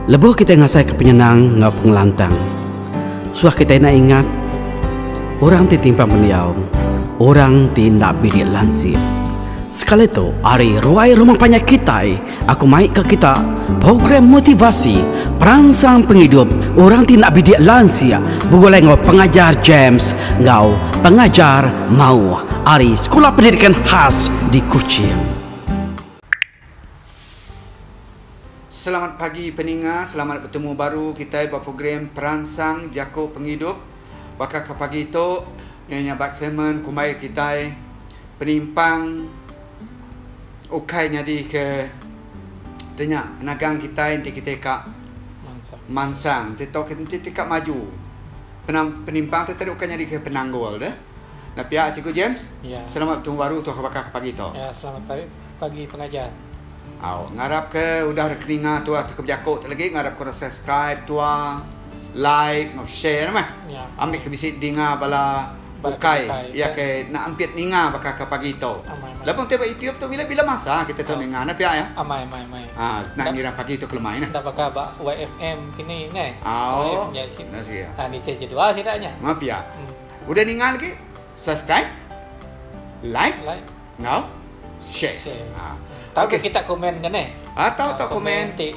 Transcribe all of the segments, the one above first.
Lebuh kitai ngasaika penyenang enggau pengelantang, suah kitai enda ingat orang ti timpang pendiau, orang ti enda bidik lansik. Sekali tu, ari ruai rumah panjai kitai, aku mai ka kita program motivasi peransang pengidup orang ti enda bidik lansik begulai enggau Pengajar James enggau Pengajar Mauh ari Sekula Pendidikan Khas di Kuching. Selamat pagi peninga, selamat betemu baru kitai ba program Peransang Jaku Pengidup. Baka ke pagi tu, iya nya ba segmen kumbai kitai penimpang ukai nyadi ke ti nya penagang kitai enti kitai ka mansang enti tau enti ti ka maju. Penimpang tu tadi ukai nyadi ke penanggul deh. Enda pia Cikgu James? Ya. Selamat betemu baru tu baka ke pagi tu. Ya, selamat pagi, pagi pengajar. Au, ngarap ke udah rekeninga tua ke bejaku tu lagi ngarap ke udah subscribe tua, like enggau share meh. Ya. Ambi ke bisi dinga bala bukai iya ke nak ampit ninga baka ke pagi tu. Amai amai. Laban ti ba YouTube tu bila bila masa kita tau ninga ne pia ya. Amai amai amai. Ha, nak ngira pagi tu ke lemai neh. Enda baka ba YFM kini neh. Au. YFM nya. Ha, nitih jadual sida nya. Ma pia. Udah ninga lagi subscribe, like, like enggau share. Share. Ha. Tau Okey. ke kita komen ke neh. Ah, tau tau komen. Ti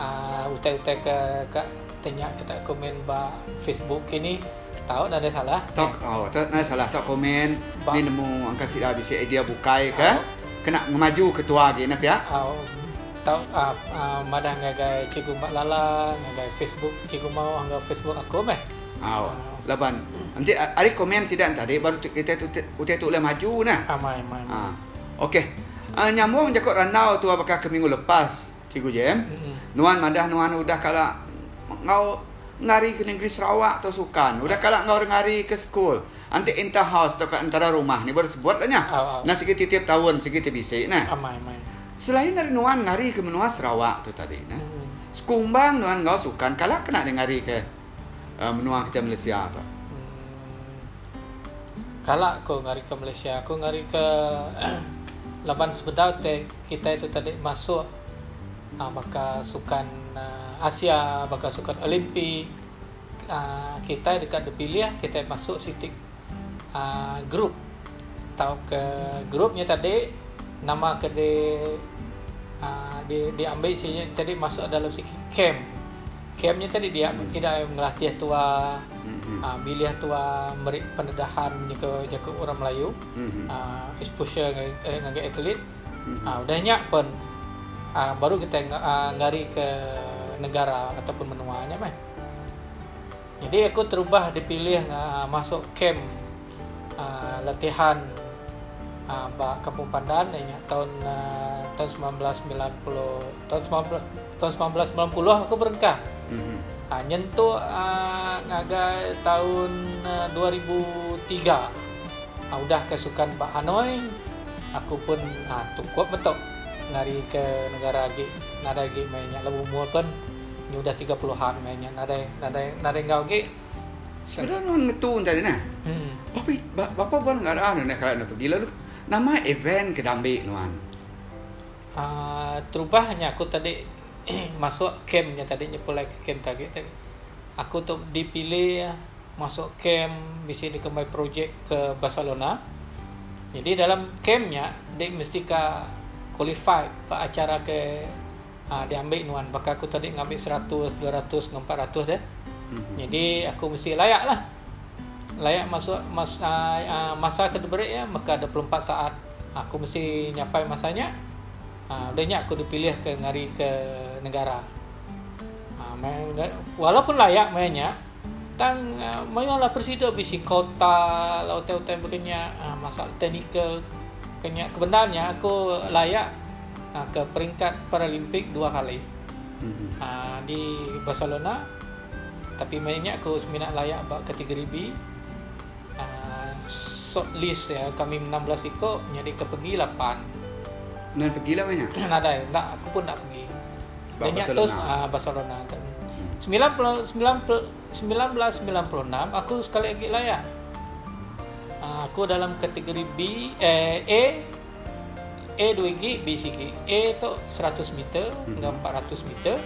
uh, utai-utai ke ka tanya kita komen ba Facebook kini tau nadai salah. Tau oh, tau nadai salah tau komen Ba. ni nemu angka sida bisi idea bukai ke Au. kena ngemaju ke tua agi ne pia. Au tau uh, uh, madah ngagai Cikgu Mak Lala ngagai Facebook Cikgu Mau enggau Facebook aku meh. Au. Laban enti ari komen sida tadi baru kitai tu utai tu ulih maju nah. Amai amai. Ha. Okey. Uh, nyambung jaku randau tua baka ke minggu lepas, Cikgu Jem. Mm-hmm. Nuan madah nuan udah kala enggau ngari ke negeri Sarawak tu sukan. Udah kala enggau ngari ke school. Enti inter house tauka antara rumah ni baru sebut lah nya. Au, au. Nah sigi titip taun sigi ti bisi nah. Amai amai. Selain ari nuan ngari ke menua Sarawak tu tadi nah. Mm-hmm. Sekumbang nuan enggau sukan kala kena dia ngari ke menua kitai Malaysia tu. Kala ku ngari ke Malaysia aku ngari ke laban sebedau te kitai tu tadi masuk uhh baka sukan Asia baka sukan Olimpik uhh kitai deka dipilih kitai masuk siti uhh group tauka group nya tadi nama ke di uhh diambi sida tadi masuk dalam siti camp. Camp nya tadi dia kira ngelatih tua uhh milih tua meri pendedahan nyentuk jaku orang Melayu uhh exposure ngagai atlet uhh udah nya pun uhh baru kitai uhh ngari ke negara ataupun menua nya meh. Jadi aku terubah dipilih masuk camp uhh latihan uhh ba Kampung Pandan iya nya taun uhh taun 1990 taun 19 Taun 1990 aku berengkah. Ha, nyentuk uh, ngagai taun uh, 2003. Ha, udah ke sukan ba Hanoi, aku pun ha, tukup betok ngari ke negara agi nadai agi main nya lalu umur pun ni udah 30-an main nya nadai nadai nadai enggau agi. Sebedau nuan ngetu entah deh nah. Hmm. Bapa bapa buah negara nuan kala nuan pergi lalu nama event ke dambi nuan? Aaa terubah nya aku tadi masuk camp nya tadi nya pulai ke camp tadi tadi. Aku tu dipilih masuk camp bisi dikembai projek ke Barcelona. Jadi dalam camp nya dek mesti ka qualified ba acara ke aaa diambi nuan baka aku tadi ngambi 100, 200 enggau 400 deh. Jadi aku mesti layak lah. Layak masuk mas aaa masa ke diberi iya meka 24 saat. Aku mesti nyapai masa nya. Aaa udah nya aku dipilih ke ngari ke negara. Aaa maya negara walaupun layak maya nya tang mayuh lah prosedur bisi kota la utai-utai baka nya aaa masa teknikal ke nya kebendar nya aku layak aaa ke peringkat Paralimpik dua kali. Aaa di Barcelona tapi maya nya aku semina layak ba kategori B. Aaa short list iya kami 16 iko nyadi ke pegi lapan. Nuan pegi lah meh nya? Nadai enda aku pun enda pegi. Ba Nya terus Barcelona. aaa Barcelona tu. 90 1996 aku sekali agi layak. Aaa aku dalam kategori B eh A A dua igi B sigi. A tu 100 meter enggau 400 meter.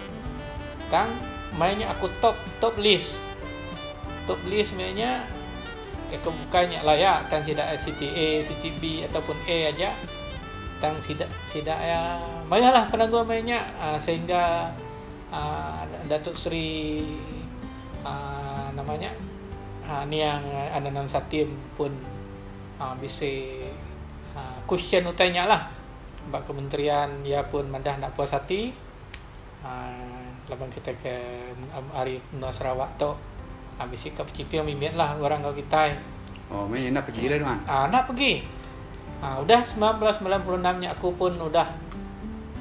Tang maya nya aku top top list. Top list maya nya ke bukai nya layak tang sida siti A, siti B ataupun A aja. Tang sida sida iya mayuh lah penanggul maya nya uhh sehingga uhh Datuk Seri uhh nama nya uhh niang Adenan Satem pun uhh bisi uhh question utai nya lah. Ba kementerian iya pun madah enda puas ati uhh laban kitai ke ari menua Sarawak tu uhh bisi ka bechiping mimit lah orang enggau kitai. Oh meh enda pegi lah nuan. Uhh enda pegi. Uhh udah 1996 nya aku pun udah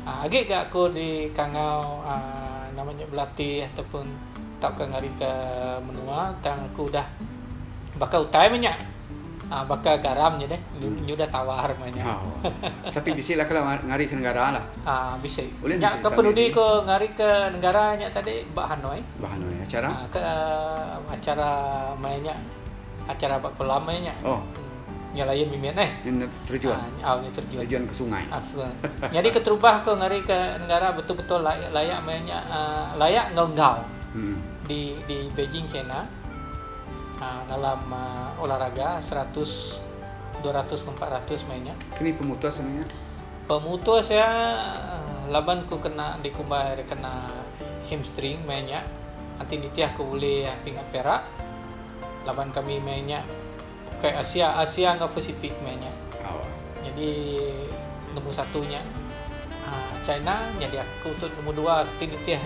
uhh agi ga aku dikangau uhh nama nya belatih ataupun tauka ngarika menua tang aku udah baka utai meh nya. Ah baka garam nya deh nyudah tawar meh nya. Oh. Tapi bisi lah kalau ngari ke negara lah. Ah bisi. Boleh nya ke penudi ko ngari ke negara nya tadi ba Hanoi. Ba Hanoi acara? Ah ke acara meh nya acara ba kolam meh nya. Oh. Nya lain mimit neh. Nya terjun. Ah nya terjun. Terjun ke sungai. Ah sungai. Nyadi keterubah ko ngari ke negara betul-betul layak layak meh nya layak enggau enggau. Hmm. Di di Beijing China. Dalam olahraga 100, 200 enggau 400 meh nya. Keni pemutus nya? Pemutus iya laban ku kena dikumbai kena hamstring meh nya enti nitih aku bulih pingat perak laban kami meh nya ukai Asia, Asia enggau Pasifik meh nya. Jadi nombor satu nya China nyadi aku tu nombor dua ti nitih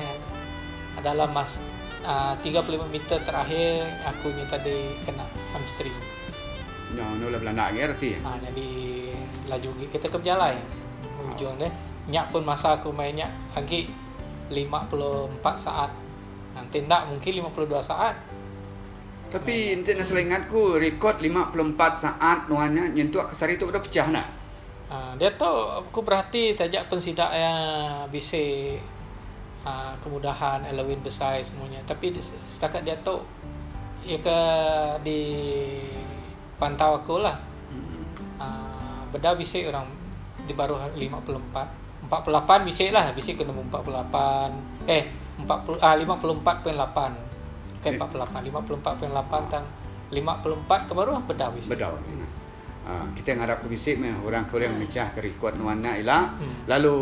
dalam mas 35 meter terakhir aku nya tadi kena hamstring. Nya anu lah belanda agi reti. Ha nyadi laju agi kita ke bejalai ujung deh. Nya pun masa aku main nya agi 54 saat. Enti enda mungkin 52 saat. Tapi enti ne selingat ku rekod 54 saat nuan nya nyentuk ke sehari tu udah pecah enda? Aaa diatu aku berati taja pen sida iya bisi aaa kemudahan elewin besai semua nya tapi setakat diatu iya ke di pantau aku lah aaa beda bisi orang di baruh 54, 48 bisi lah bisi ke nombor 48 eh 40 aaa 54.8. Bukan 48, 54.8 tang 54 ke baruh bedau bisi. Bedau. Uh, kita ngarap ke bisi meh orang ke ulih mecah ke rekod nuan nya ila. Hmm. Lalu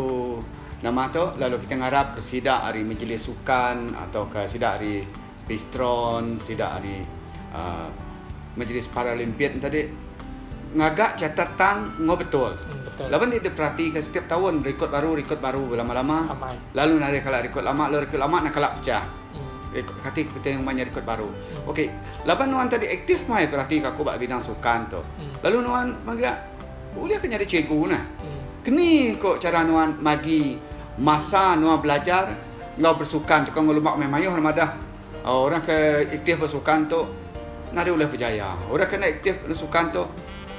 nama tu lalu kita ngarap ke sida ari majlis sukan atau ke sida ari Bistron, sida ari uh, majlis Paralimpiad tadi ngaga catatan enggau betul. Hmm, betul. Laban dia diperhati ke setiap tahun rekod baru, rekod baru lama-lama. Lalu nari kala rekod lama, lalu rekod lama nak kala pecah. Rekod kati ke penting umai nya rekod baru. Okey, laban nuan tadi aktif mai berati ka aku ba bidang sukan tu. Lalu nuan mega ulih ke nyadi cikgu nah. Keni ko chara nuan magi masa nuan belajar enggau bersukan tu kan ngelumba meh mayuh orang madah orang ke aktif bersukan tu nadai ulih berjaya. Orang ke enda aktif bersukan tu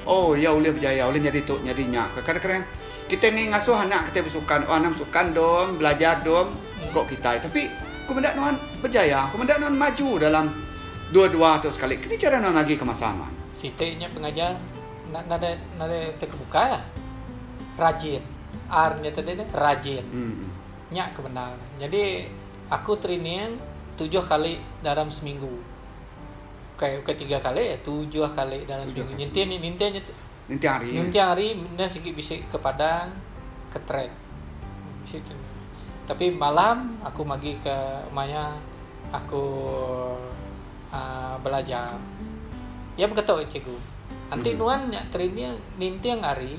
oh iya ulih berjaya ulih nyadi tu nyadi nya. Kadang-kadang kitai ni ngasuh anak kitai bersukan oh anang sukan dom belajar dom ko kitai tapi Ku meda nuan bejaya, ku meda nuan maju dalam dua-dua tu sekali. Keni chara nuan agi ke masa nuan? Siti nya pengajar nadai nadai tekebuka lah. Rajin. R nya tadi deh, rajin. Nya ke bendar. Nyadi aku training tujuh kali dalam seminggu. Ukai ukai tiga kali, tujuh kali dalam seminggu. Ninting ninting Ninting hari. Ninting hari menda sigi bisi ke padang, ke track. Bisi training. Tapi malam aku magi ke maya aku uhh belajar. Iya beketu cikgu. Enti nuan nya training ninting hari,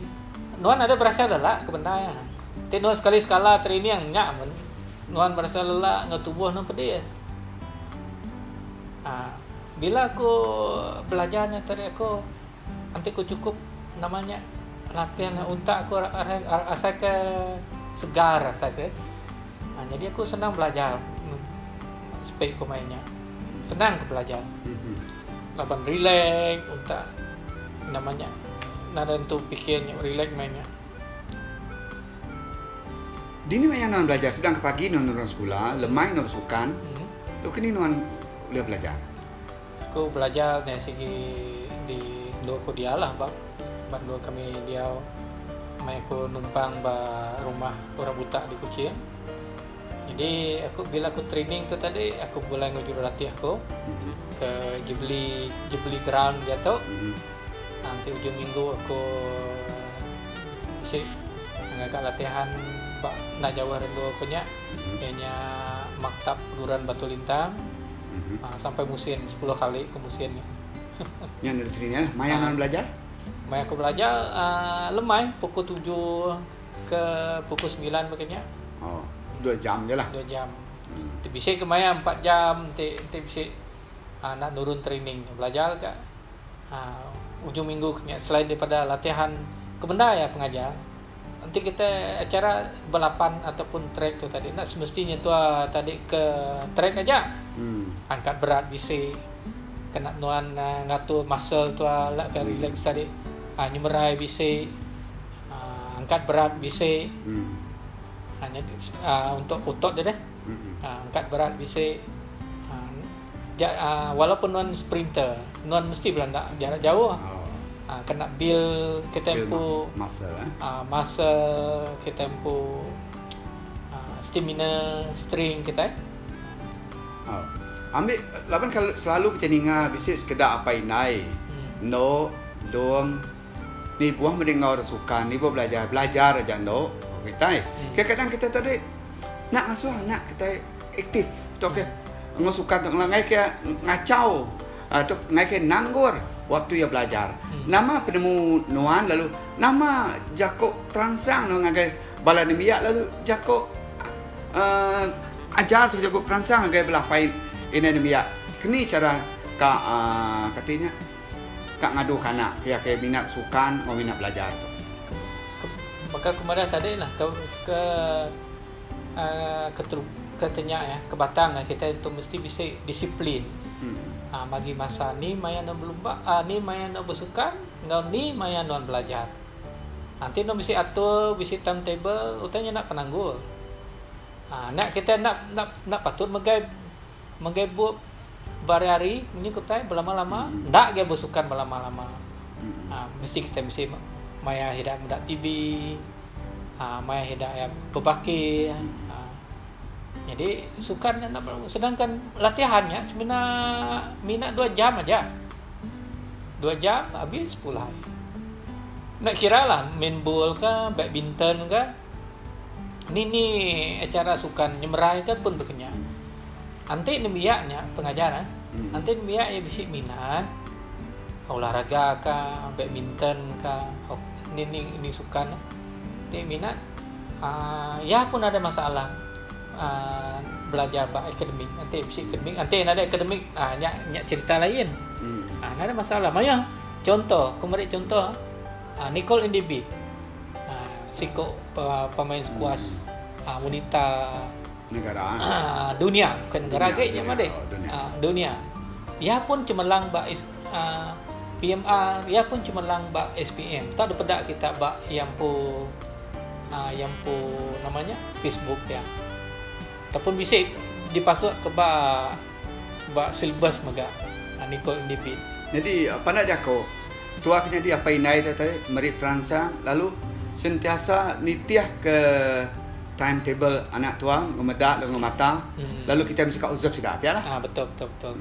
nuan ada berasa lelak ke bendar iya. Enti nuan sekali sekala training nya men nuan berasa lelak enggau tubuh nuan pedis. uhh Bila aku belajar nya tadi aku Enti ku chukup nama nya latihan untak aku asai ke segar asai ke. Nyadi aku senang belajar speed ku main nya. Senang ku belajar. Laban relax untak nama nya nadai entu pikir nya relax main nya. Dini maya nuan belajar sedang ke pagi nuan nurun sekula lemai nuan besukan lalu kini nuan ulih belajar. Aku belajar dari segi di endur ku diau lah ba ba endur kami diau maya ku numpang ba rumah orang buta di Kuching. Jadi aku bila aku training tu tadi aku begulai enggau jurulatih aku ke Jubilee Jubilee Ground diatu. Enti ujung minggu aku bisi ngaga latihan ba enda jauh ari endur aku nya iya nya Maktab Perguruan Batu Lintang sampai musin sepuluh kali ku musin nya. Nya enda training lah. Maya nuan belajar? Maya aku belajar uhh lemai pukul tujuh ke pukul semilan baka nya. Oh, dua jam je lah. Dua jam. Ti bisi ke maya empat jam ti ti bisi uhh nak nurun training belajar ka uhh ujung minggu ke nya selain daripada latihan ke bendar iya pengajar enti kita acara balapan ataupun track tu tadi enda semestinya tua tadi ke track aja. Angkat berat bisi kena nuan ngatur muscle tua la ke relax tadi uhh nyemerai bisi. Aaa angkat berat bisi aaa nyadi aaa untuk otot deh aaa angkat berat bisi aaa ja aaa walaupun nuan sprinter nuan mesti belanda jarak jauh aaa kena build kitai empu aaa muscle kitai empu aaa stamina strength kitai. Ambi laban selalu kitai ninga bisi sekeda apai indai endo dong. Ni buah meda enggau orang sukan ni buah belajar belajar aja endo kitai. Kadang kadang kitai tadi nak ngasuh anak kitai aktif tauka enggau sukan tu ngagai ke ngachau tu ngagai ke nanggur waktu iya belajar. Nama penemu nuan lalu nama jaku peransang nuan ngagai bala nembiak lalu jaku uhh ajar tu jaku peransang ngagai bala apai indai nembiak. Keni chara ka uhh kati nya. Ka ngadu ka anak ke iya ke minat sukan enggau minat belajar tu. Baka ku madah tadi lah ke ke uhh ke ke nya iya ke batang iya kitai tu mesti bisi disiplin uhh bagi masa ni maya ne belumba uhh ni maya ne besukan enggau ni maya nuan belajar. Enti ne bisi atur bisi timetable utai nya enda penanggul. Uhh enda kitai enda enda patut megai. Megai bup berari-ari munyi ku utai belama-lama enda agi besukan belama-lama. Aaa mesti kitai mesti maya ida meda TV aaa maya ida iya bebakih aaa jadi sukan nya enda perlu sedangkan latihan nya semina mina dua jam aja. Dua jam abis pulai. Enda kira lah main bol ka badminton ka. Ni ni acara sukan nyemerai ka pun baka nya. Enti nembiak nya pengajar eh enti nembiak iya bisi minat olahraga ka badminton ka ni ni ni sukan ti minat aaa iya pun nadai masalah aaa belajar ba akademik enti bisi akademik enti nadai akademik aaa nya nya cerita lain aaa nadai masalah mayuh contoh ku meri contoh aaa Nicole Indibit. Siku pemain skuas wanita negara dunia bukan negara agi nya madi dunia. Iya pun cemerlang ba PMR iya pun cemerlang ba SPM. Tau dipeda kita ba iya empu iya empu nama nya Facebook iya. Ataupun bisi dipasuk ke ba ba syllabus mega Nicole Indibit. Nyadi pandak jaku Tua ke nyadi apai indai tu tadi meri peransang lalu sentiasa nitih ke timetable anak tua ngemeda lalu ngemata lalu kitai mesti ka observe sida pia lah. Ah betul betul betul.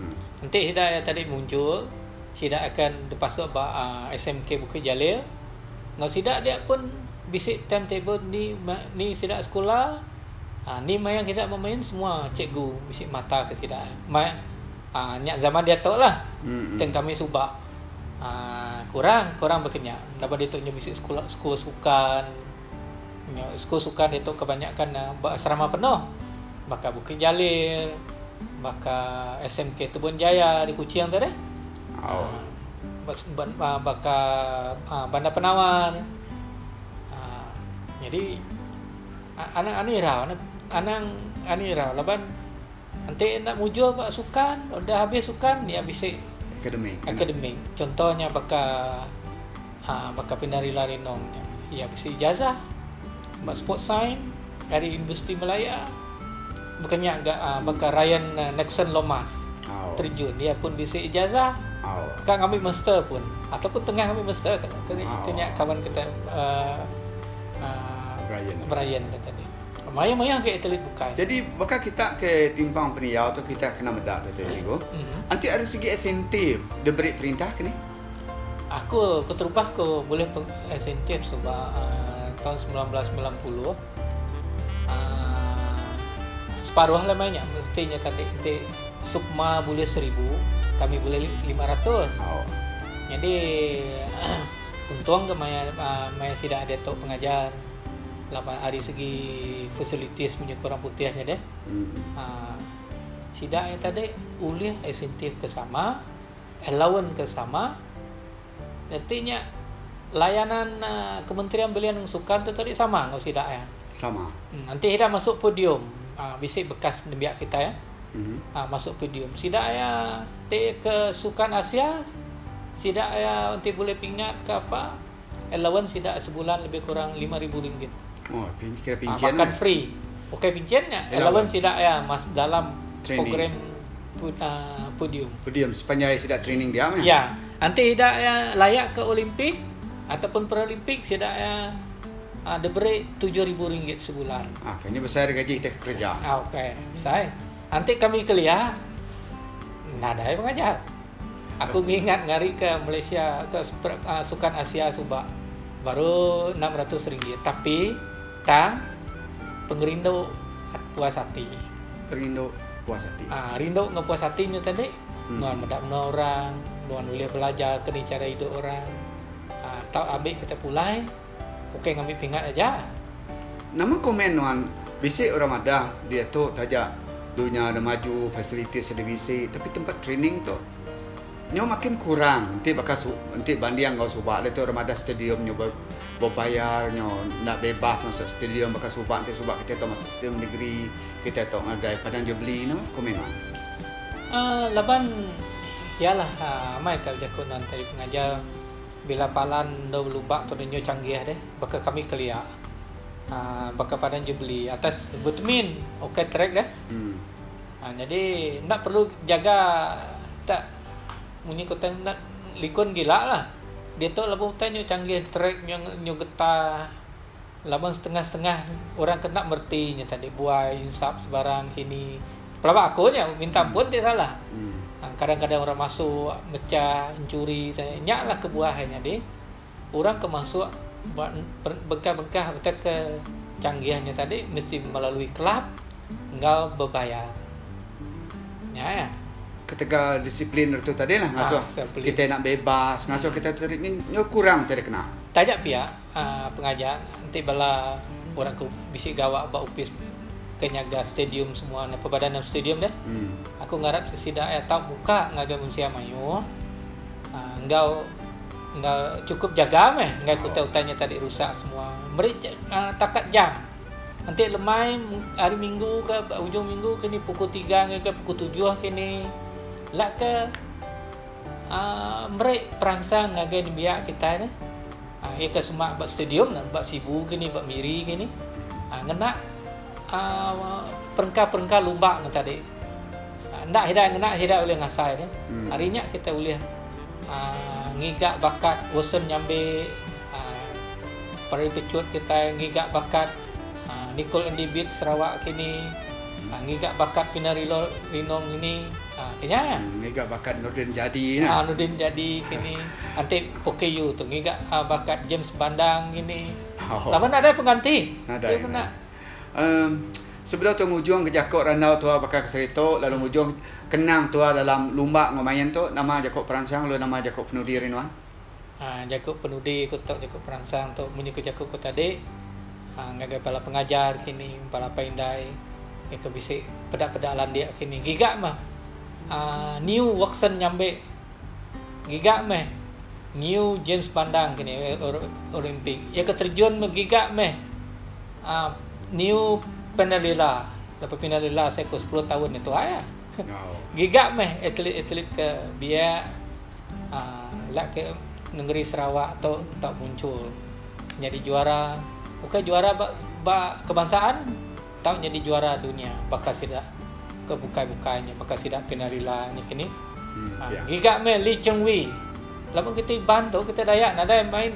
Enti sida iya tadi muncul sida akan dipasuk ba aaa SMK Bukit Jalil enggau sida dia pun bisi timetable ni ni sida sekula aaa ni maya sida bemain semua cikgu bisi mata ke sida. Aaa nya zaman diatu lah. Tang kami suba aaa kurang kurang baka nya laban ditu nya bisi sekula school sukan nya school sukan ditu kebanyakan ne berasrama penuh baka Bukit Jalil baka SMK Tubun Jaya di Kuching tu deh aaa baka aaa Bandar Penawar aaa jadi anang anang irau anang anang irau laban Enti enda mujur ba sukan, udah habis sukan iya bisi akademik. Akademik. Contoh nya baka aaa baka Pindarila Rinong nya. Iya bisi ijazah ba sport science ari Universiti Malaya. Baka nya ga aaa baka Ryan Nixon Lomas terjun iya pun bisi ijazah ka ngambi master pun ataupun tengah ngambi master ke nya kaban kitai aaa Brian tu tadi. Mayuh-mayuh agi atlet bukai. Jadi baka kita ke timpang pendiau tu kita kena meda tu cikgu. Enti ari segi insentif diberi perintah ke ni? Aku keterubah ku bulih insentif suba taun 1990 uhh separuh lah meh nya mesti nya tadi enti Sukma bulih seribu kami bulih 500. Nyadi untung ke maya maya sida diatu pengajar. Laban ari segi facilities menyuka orang putih nya deh. Aaa sida iya tadi ulih insentif ke sama, allowance ke sama. Reti nya layanan aaa Kementerian Belia dan Sukan tu tadi sama enggau sida iya. Sama. Enti ida masuk podium aaa bisi bekas nembiak kitai aaa masuk podium sida iya ti ke Sukan Asia sida iya enti bulih pingat ke apa. Allowance sida sebulan lebih kurang 5000 ringgit. Oh, kira pincen. Makan free. Ukai pincen nya, allowance sida iya mas dalam training. Program podium. Podium sepanjai sida training dia meh. Ya. Enti sida iya layak ke Olimpik ataupun Paralimpik sida iya diberi 7000 ringgit sebulan. Ah, nya besai gaji kita ke kerja. Ah, okey, besai. Enti kami kelia nadai pengajar. Aku ngingat ngarika Malaysia ke Sukan Asia suba baru 600 ringgit tapi tang pengerindu puas ati. Pengerindu puas ati. Aa rindu enggau puas ati nya tadi nuan meda menua orang, nuan ulih belajar ke ni chara idup orang aa tau ambi kita pulai ukai ngambi pingat aja. Nama komen nuan bisi orang madah diatu taja dunya da maju facilities da bisi tapi tempat training tu nyau makin kurang enti baka su enti banding enggau suba diatu orang madah stadium nyau bebayar nyau enda bebas masuk stadium baka suba enti suba kitai tau masuk stadium negeri kitai tau ngagai padang jubilee nama komen nuan. Aaa laban iya lah amai ka jaku nuan tadi pengajar. Bila palan endur belumba tu nyu canggih deh baka kami kelia aaa baka palan Jubilee atas Butmin ok track deh. Aaa nyadi enda perlu jaga tak munyi ku teng enda likun gila lah. Diatu lebuh utai nyu canggih track nyu nyu getah laban setengah setengah orang ke enda mereti nya tadi buai insap sebarang kini. Pelaba aku nya minta ampun ti salah. Kadang-kadang orang masuk mecah enchuri nya lah kebuah iya nyadi orang ke masuk ba bengkah-bengkah utai ke canggih nya tadi mesti melalui kelab enggau bebayar. Nya iya. Ketegal disiplin tu tadi lah ngasuh kitai enda bebas ngasuh kitai tu tadi nyu kurang ti dikena. Taja pia pengajar enti bala orang ke bisi gawa ba opis ke nyaga stadium semua ne perbadanan stadium deh. Aku ngarap sida iya tau muka ngagai mensia mayuh aaa enggau enggau chukup jaga meh enggai ku utai utai nya tadi rusak semua. Meri aaa takat jam enti lemai hari minggu ke ujung minggu ke ni pukul tiga ngagai pukul tujuh kini la ke aaa meri peransang ngagai nembiak kitai ne. Aaa iya ke semak ba stadium ne ba Sibu kini ba Miri kini aaa ngena aaa perengka-perengka lumba ne tadi. Enda sida ngena sida ulih ngasai ne. Ari nya kitai ulih aaa ngiga bakat Wilson Nyambe aaa pari pecut kitai ngiga bakat aaa Nicole Andy Bit Sarawak kini aaa ngiga bakat Pina Rilo Rinong kini aaa kinya. Ngiga bakat Nordin Jadi ne. Aaa Nordin Jadi kini enti OKU tu ngiga bakat James Bandang kini. Laban nadai pengganti. Nadai. Emm sebedau tu ngujung ke jaku randau tua baka ke saritu lalu ngujung kenang tua dalam lumba enggau main tu nama jaku peransang lalu nama jaku penudi ari nuan. Aaa jaku penudi ku tu jaku peransang tu munyi ku jaku ku tadi aaa ngagai bala pengajar kini bala apai indai ke bisi peda-peda landik kini giga meh aaa new Watson nyambi Giga meh new James Bandang kini Olimpik. Iya ke terjun meh giga meh aaa new Penalila. Lepa Penalila saya ko 10 taun nya tuai ah. Giga meh atlet-atlet ke biak aaa la ke nengeri Sarawak tu tau muncul nyadi juara ukai juara ba ba kebangsaan tau nyadi juara dunia baka sida ke bukai-bukai nya baka sida Penalila nya kini. Giga meh Lee Cheng Wei. Laban kita Iban tu kita Dayak nadai main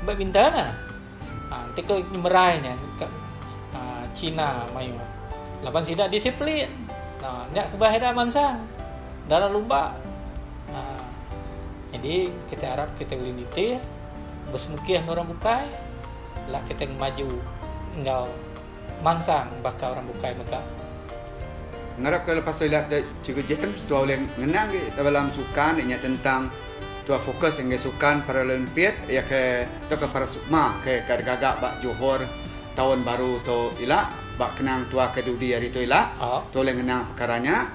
badminton ah. Enti ke nyemerai nya. China mayuh laban sida disiplin. Nah, nya sebah ida mansang dalam lumba. Nah, jadi kita arap kita ulih nitih besemekih enggau orang bukai la kita ngemaju enggau mansang baka orang bukai mega. Ngarap ke lepas tu ila Cikgu James tua ulih ngenang agi dalam sukan inya tentang tua fokus ngagai sukan Paralympiad iya ke tauka Parasukma ke ka digaga ba Johor taun baru tu ila ba kenang tua ke dudi hari tu ila tua ulih ngenang pekara nya.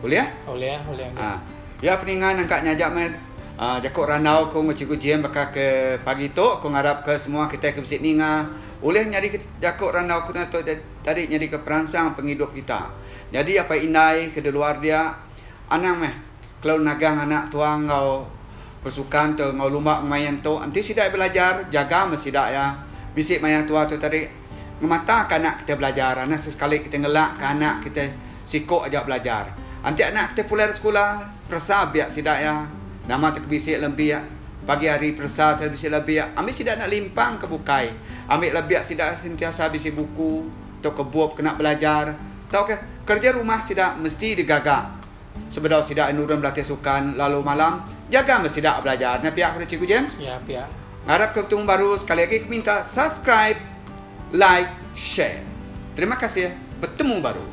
Ulih? Ulih, ulih. Ha. Ya peninga nangka nya aja meh jaku randau ku enggau Cikgu James baka ke pagi tu ku ngarap ke semua kitai ke bisi ninga ulih nyadi jaku randau ku tu tadi nyadika peransang pengidup kita. Nyadi apai indai ke di luar dia anang meh kelalu nagang anak tua enggau bersukan tu enggau lumba main tu enti sida belajar jaga meh sida iya bisi maya tua tu tadi ngemata ka anak kita belajar anak sesekali kita ngelak ka anak kita siko aja belajar. Enti anak kita pulai ari sekula peresa biak sida iya nama tu ke bisi lebih pagi hari peresa tu bisi lebih ambi sida enda limpang ke bukai ambi lebih sida sentiasa bisi buku tauka bup kena belajar tauka kerja rumah sida mesti digaga. Sebedau sida nurun belatih sukan lalu malam, jaga meh sida belajar. Nya pia ku Cikgu James. Ya pia. Ngarap ke betemu baru sekali agi ku minta subscribe, like, share. Terima kasih betemu baru.